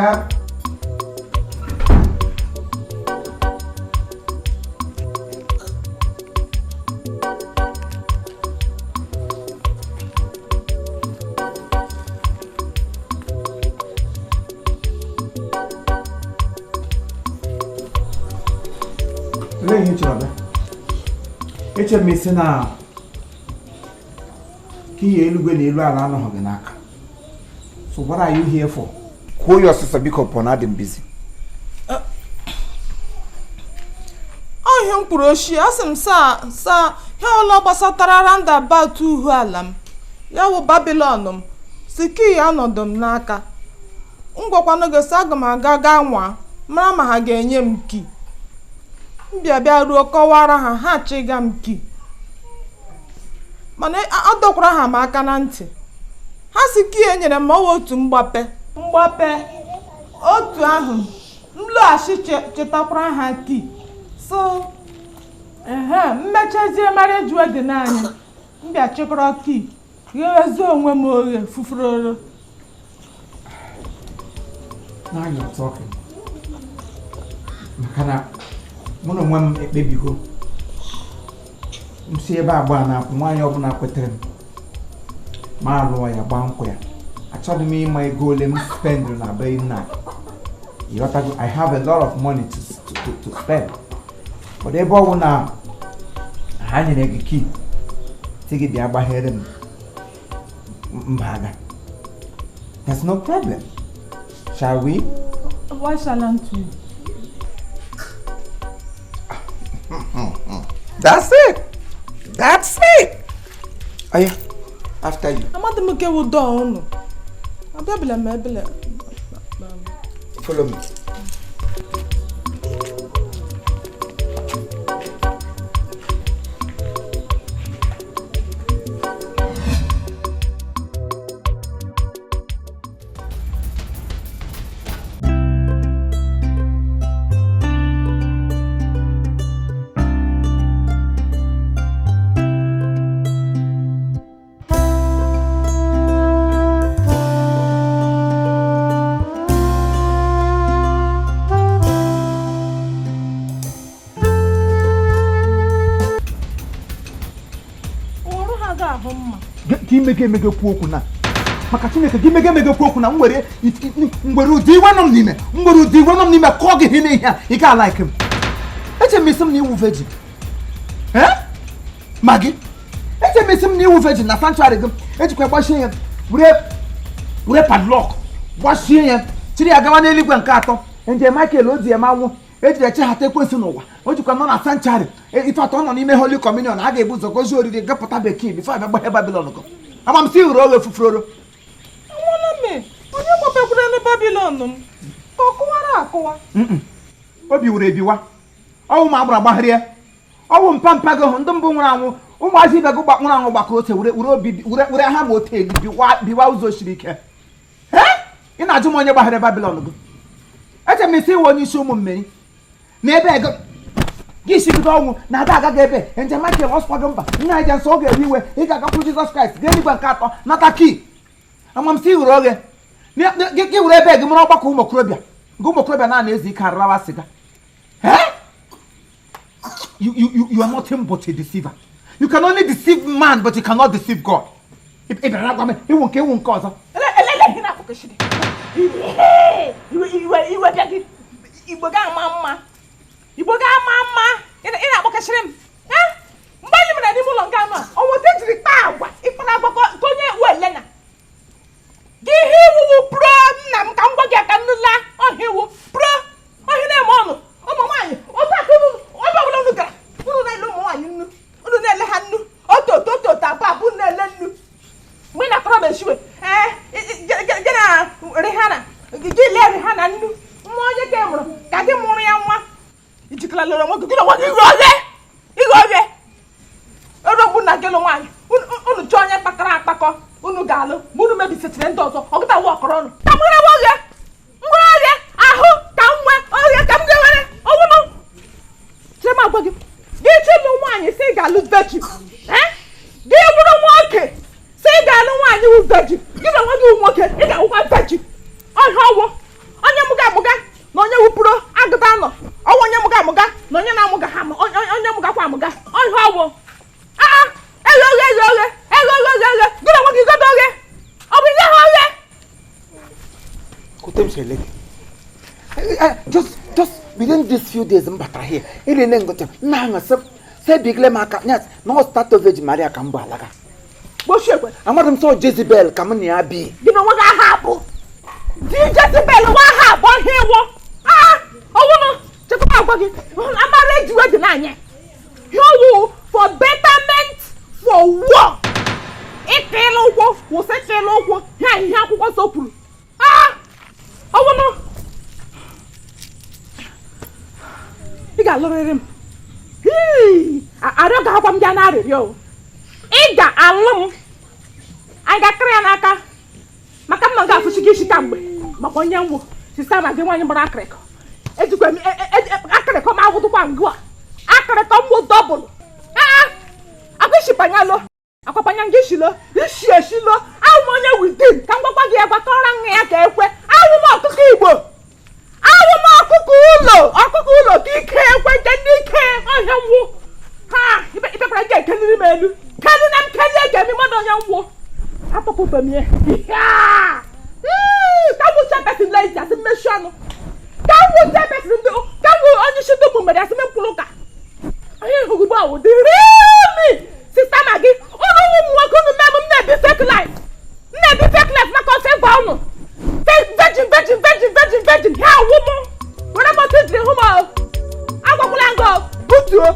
Ada. Olee ihe ị chọrọ bịa? Echere m ị sị na key eluigwe na elu ala anọghị gị n'aka. So what are you here for? Kwuo ya ọsịsọ biko pụọ na adị m busy. Ọ ihe m kwuru ochie, asị m saa saa ihe ọla gbasatara roundabout uhu ala m ya wụ Babylon m sị key anọdụ m n'aka. M gwakwanụ gị sị aga m aga gaa nwa mara ma ha ga-enye m key. M bịa bịa ruo kọwara ha, ha chịga m key, mana adọkwara ha m aka na ntị. Ha sị key e nyere m ma ọ wụ otu mgbape mgbape otu ahụ m lọghachi chetakwara ha key. So ehe m mechazie marriage wedding anyị, m bịa chịkọrọ key ghewezie onwe m oghe fufuroro. Now you're talking. Maka na mụ na onwe m ekpebigo m si ebe a gbaa na-akwụ nwaanyị ọbụla kwetere m ma alụọ ya gbaa nkwụ ya. Achọghị m ịma ego ole m spend na be nna. Ịghọtago? I have a lot of money to spend, but ebe ọ bụ na ha nyere gị key sị gị bịa gbaghere m mba aga, there's no problem. Shall we? Why shalln't we? That's it. That's it. Oya, after you. Amadị m nke wụ dọọ unu. Abịabila m ebele. Follow me. Ka imege emege kwuo okwu na maka Chineke gị mege emege kwuo okwu na m were ụdị iwe nọ m n'ime, m were ụdị iwe nọ m n'ime kọọ gị ihe n'ihe a ị ga like m. Eche m isi m na ị wụ virgin ma gị eche m isi m na ị wụ virgin na sanctuary gị ejikwa gbachie ya were padlock gbachie ya chiri ya gawa n'eluigwe nke atọ. Nje Michael o di ya ma nwụ ejiri echeghata ekwensu n'ụwa o jikwa nọ na sanctuary ife atọ nọ n'ime holy communion a ga-ebu ụzọ gozie oriri gapụta bekee before abịa gbaghe Babylon gọ ama m si hụrụ oghe fufuroro. Onye gbapekwara na Babylon m ka ọ kụwara akụwa. Obi wuru ebiwa ọnwụ ma agbara agbagharịa ọnwụ mpa mpa gị hụ ndị mbụ nwụrụ anwụ ụmụazị ibe gị nwụrụ anwụ gbakọrọ ote were obi were ha ma ote biwa ụzọ siri ike. Ị na-ajụ m onye gbagharị Babylon gị? Eche m isi iwe onye isi ụmụ mmeri na ebe ego gị sibido ọnwụ na ada agaghị ebe nje Michael ọsụkwa gị mba nna aja nsọ ọ ga-ewe iwe ị ga-agakwuru Jizọs Kraịst gaa eluigwe nke atọ nata key amamsi hụrụ oghe gị were ebe gị mụrụ ọgbakọ ụmụ okorobịa gị ụmụ okorobịa na-ana ezu ike ararawa sịga. You are nothing but a deceiver. You can only deceive man, but you cannot deceive God. Ị bịara gwa m ịwụ nke ịwụ nke ọzọ. Iwe bịa gị Igbo ga-ama mma, Igbo ga-ama mma. Ị na-akpọkasịrị m mgbe anyị mere n'ime ụlọ nke anụ a ọnwụta ejiri kpaa agwa ịkpara agwa ka onye welena gị ihe iwuwu pro nna m ka m gwa gị aka nnula ọhịa iwu pro ọhịa na-eme ọnụ ụmụ nwaanyị otu aka unu ebe ọbụla unu gara unu na-ele ụmụ nwaanyị nnu unu na-ele ha nnu otu otu otu otu abụọ abụọ na-ele nnu mgbe ị na-akọrọ m esiwe ee gị na Rihanna gị lee Rihanna nnu nwa onye ka mụrụ ka gị mụrụ ya nwa ijikọla lere onwe gị gị na onwe gị ighe oghe oghe erogbu na gị lụ nwaanyị unu chọọ onye kpakọrọ akpakọ unu ga-alụ ma unu mebisitiri ndị ọzọ ọgụta wụ ọkọrọ ọnụ ka m ghere oghe ngwere oghe ahụ ka m nwee oghe ka m ga-ewere ọwụnụ chee m agwa gị gị chịlụ nwaanyị si ga-alụ virgin gị bụrụ nwoke si ga-alụ nwaanyị wụ virgin gị na onwe gị wụ nwoke ị ga-awụkwa virgin ọhịa ọwụ onye amụga ọhịa ọgwụ aa eghe oghe eghe oghe eghe oghe eghe oghe gị na onwe gị godo oghe ọ bụ ihe ha oghe. Kote m si ele gị. Just within these few days m batara here, elele ngote nna ahụ sị sị ebigile m aka nyas na ọ start of Virgin Maria ka m bụ alaga. Gbochie ekwe. Amadị m sọ Jezebel ka m na ya bi. Gị na onwe gị aha abụ di Jezebel nwa aha abụọ ihe ịwụ aa ọwụnụ chekwaba agwa gị amara ejiwe dị n'anya ihe ọwụ for betterment for war ịkịla ụkwụ kwụsị ịkịla ụkwụ ha ihe akwụkwọ nsọ kwuru aa ọwụnụ ị ga-alụrịrị m. Hii, arịọ ga-akwa m bịa na arịrịọ o. Ị ga-alụ m, anyị ga-akịrị ya n'aka maka m na ọ ga-afụchi gị isi kamgbe maka onye nwụ sista ma gị nwaanyị gbara akịrịkọ ejikwa m akịrịkọ m awụdụkwa ngụ a akịrịkọ m wụ dọbụlụ aa akwa ishipanyalụ akwapanya nga ishilo ishi eshilo awụ m onye within ka m gwakwa gị ya gwakọrọ nwa ya ka ekwe awụ m ọkụkọ Igbo awụ m ọkụkọ ụlọ ọkụkọ ụlọ ka ike ekwe nke ndị ike ọhịa nwụ ha ibekwara gị ekeliri m elu keli na m keli ege m mmadụ onye nwụ atọpụbe m ya ka m wuche pesin lezi asị mmechi ọnụ ka m wuche pesin ndị ka m wụ onye isi ndị ụmụ mere asị m mkpụrụ ụka onye hụrụ ugbu a wụ dịrị mi sista ma gị ụnụ ụmụ nwoke unu mee m m na-ebi fake life m na-ebi fake life maka ọsọ ịgwa ụnụ virgin virgin virgin virgin virgin ha awụ m were m otu ijiri hụ m o agwakwala ngọ butuo.